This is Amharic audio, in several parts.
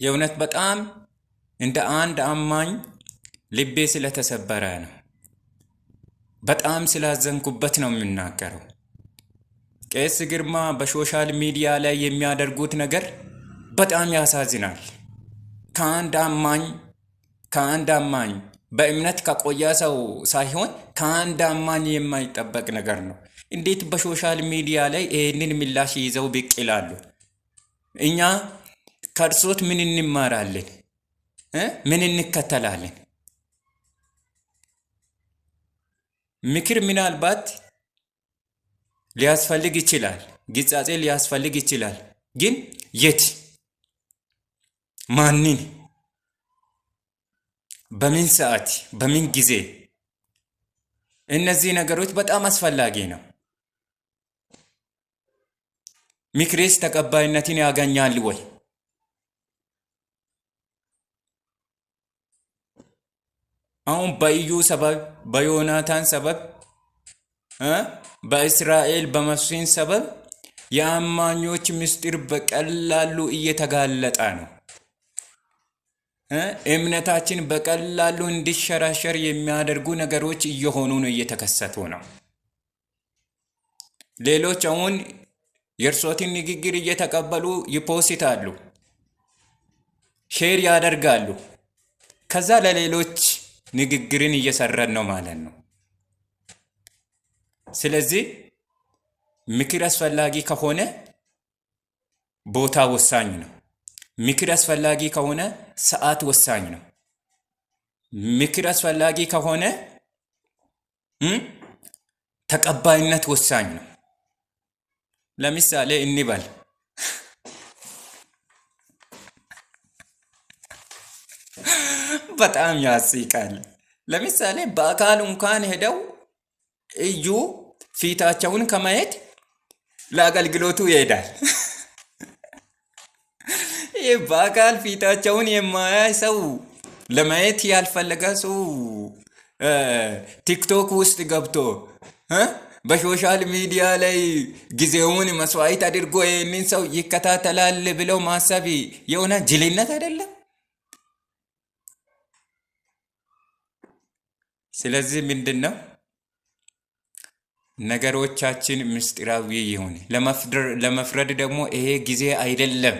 የእውነት በጣም እንደ አንድ አማኝ ልቤ ስለተሰበረ ነው። በጣም ስላዘንኩበት ነው የምናገረው። ቄስ ግርማ በ social media ላይ የሚያደርጉት ነገር በጣም ያሳዝናል። ከአንድ አማኝ ከአንድ አማኝ በእምነት ከቆየ ሰው ሳይሆን ከአንድ አማኝ የማይጠበቅ ነገር ነው። እንዴት በ social media ላይ ይህንን ምላሽ ይዘው ብቅ ይላሉ? እኛ ከእርሶት ምን እንማራለን? ምን እንከተላለን? ምክር ምናልባት ሊያስፈልግ ይችላል። ግሳጼ ሊያስፈልግ ይችላል። ግን የት፣ ማንን፣ በምን ሰዓት፣ በምን ጊዜ? እነዚህ ነገሮች በጣም አስፈላጊ ነው። ምክሬስ ተቀባይነትን ያገኛል ወይ? አሁን በኢዩ ሰበብ፣ በዮናታን ሰበብ፣ በእስራኤል በመስፍን ሰበብ የአማኞች ምስጢር በቀላሉ እየተጋለጠ ነው። እምነታችን በቀላሉ እንዲሸራሸር የሚያደርጉ ነገሮች እየሆኑ ነው፣ እየተከሰቱ ነው። ሌሎች አሁን የእርሶትን ንግግር እየተቀበሉ ይፖስታሉ፣ share ያደርጋሉ። ከዛ ለሌሎች ንግግርን እየሰረን ነው ማለት ነው። ስለዚህ ምክር አስፈላጊ ከሆነ ቦታ ወሳኝ ነው። ምክር አስፈላጊ ከሆነ ሰዓት ወሳኝ ነው። ምክር አስፈላጊ ከሆነ ተቀባይነት ወሳኝ ነው። ለምሳሌ እንበል በጣም ያስቃል። ለምሳሌ በአካል እንኳን ሄደው እዩ ፊታቸውን ከማየት ለአገልግሎቱ ይሄዳል። ይህ በአካል ፊታቸውን የማያይ ሰው፣ ለማየት ያልፈለገ ሰው ቲክቶክ ውስጥ ገብቶ በ social media ላይ ጊዜውን መስዋዕት አድርጎ ይህንን ሰው ይከታተላል ብለው ማሰብ የሆነ ጅልነት አይደለም? ስለዚህ ምንድን ነው፣ ነገሮቻችን ምስጢራዊ ይሁን። ለመፍረድ ደግሞ ይሄ ጊዜ አይደለም።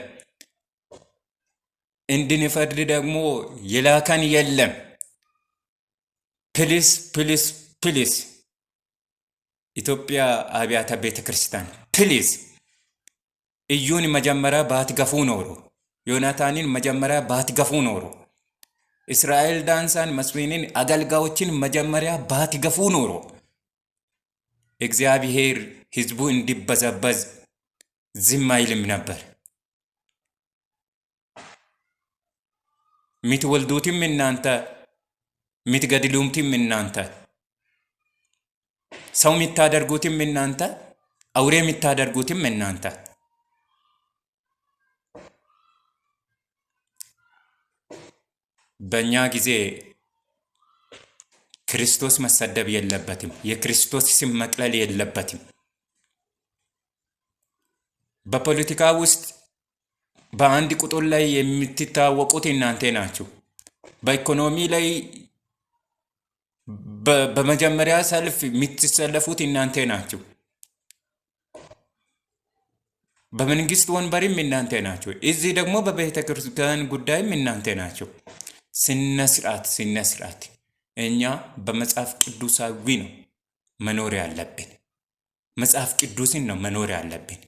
እንድንፈርድ ደግሞ የላከን የለም። Please, please, please፣ ኢትዮጵያ አብያተ ቤተ ክርስቲያን please፣ እዩን መጀመሪያ ባትገፉ ኖሮ፣ ዮናታንን መጀመሪያ ባትገፉ ኖሮ፣ እስራኤል ዳንሳን፣ መስፍንን፣ አገልጋዮችን መጀመሪያ ባትገፉ ኖሮ እግዚአብሔር ሕዝቡ እንዲበዘበዝ ዝም አይልም ነበር። የምትወልዱትም እናንተ፣ የምትገድሉትም እናንተ፣ ሰው የምታደርጉትም እናንተ፣ አውሬ የምታደርጉትም እናንተ። በእኛ ጊዜ ክርስቶስ መሰደብ የለበትም። የክርስቶስ ስም መቅለል የለበትም። በፖለቲካ ውስጥ በአንድ ቁጥር ላይ የምትታወቁት እናንተ ናችሁ። በኢኮኖሚ ላይ በመጀመሪያ ሰልፍ የምትሰለፉት እናንተ ናችሁ። በመንግስት ወንበርም እናንተ ናችሁ። እዚህ ደግሞ በቤተ ክርስቲያን ጉዳይም እናንተ ናችሁ። ስነ ስርዓት፣ ስነ ስርዓት። እኛ በመጽሐፍ ቅዱሳዊ ነው መኖር ያለብን። መጽሐፍ ቅዱስን ነው መኖር ያለብን።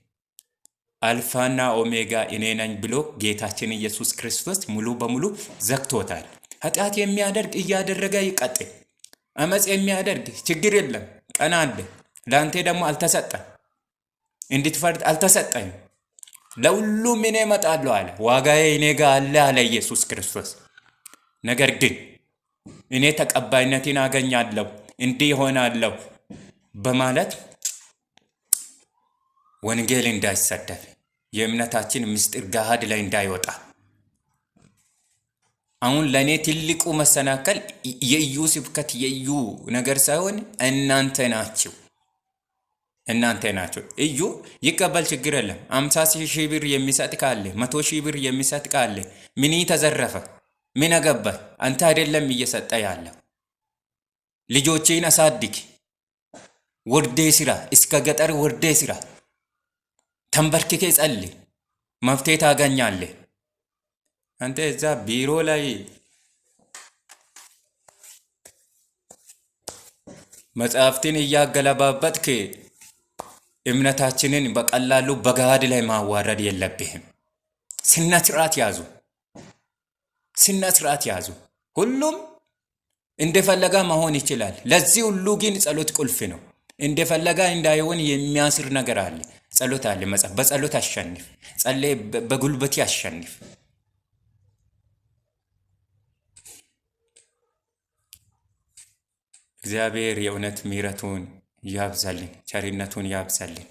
አልፋና ኦሜጋ እኔ ነኝ ብሎ ጌታችን ኢየሱስ ክርስቶስ ሙሉ በሙሉ ዘግቶታል። ኃጢአት የሚያደርግ እያደረገ ይቀጥል። አመፅ የሚያደርግ ችግር የለም፣ ቀን አለ። ለአንተ ደግሞ አልተሰጠም፣ እንድትፈርድ አልተሰጠኝም። ለሁሉም እኔ እመጣለሁ አለ። ዋጋዬ እኔ ጋር አለ አለ ኢየሱስ ክርስቶስ። ነገር ግን እኔ ተቀባይነትን አገኛለሁ፣ እንዲህ ይሆናለሁ በማለት ወንጌል እንዳይሰደብ፣ የእምነታችን ምስጢር ገሃድ ላይ እንዳይወጣ። አሁን ለእኔ ትልቁ መሰናከል የኢዩ ስብከት የኢዩ ነገር ሳይሆን እናንተ ናችሁ። እናንተ ናቸው። እዩ ይቀበል፣ ችግር የለም። 50 ሺህ ብር የሚሰጥ ካለ፣ 100 ሺህ ብር የሚሰጥ ካለ ምን ተዘረፈ? ምን አገባ? አንተ አይደለም እየሰጠ ያለው። ልጆቼን አሳድግ፣ ወርዴ ስራ፣ እስከ ገጠር ወርዴ ስራ፣ ተንበርክኬ ጸልይ፣ መፍትሄ ታገኛለህ። አንተ እዛ ቢሮ ላይ መጽሐፍትን እያገለባበጥክ እምነታችንን በቀላሉ በገሃድ ላይ ማዋረድ የለብህም። ስነ ስርዓት ያዙ፣ ስነ ስርዓት ያዙ። ሁሉም እንደፈለጋ መሆን ይችላል። ለዚህ ሁሉ ግን ጸሎት ቁልፍ ነው። እንደፈለጋ እንዳይሆን የሚያስር ነገር አለ፣ ጸሎት አለ። መጽሐፍ በጸሎት አሸንፍ፣ ጸልይ፣ በጉልበት አሸንፍ። እግዚአብሔር የእውነት ምሕረቱን ያብዛልን፣ ቸርነቱን ያብዛልን።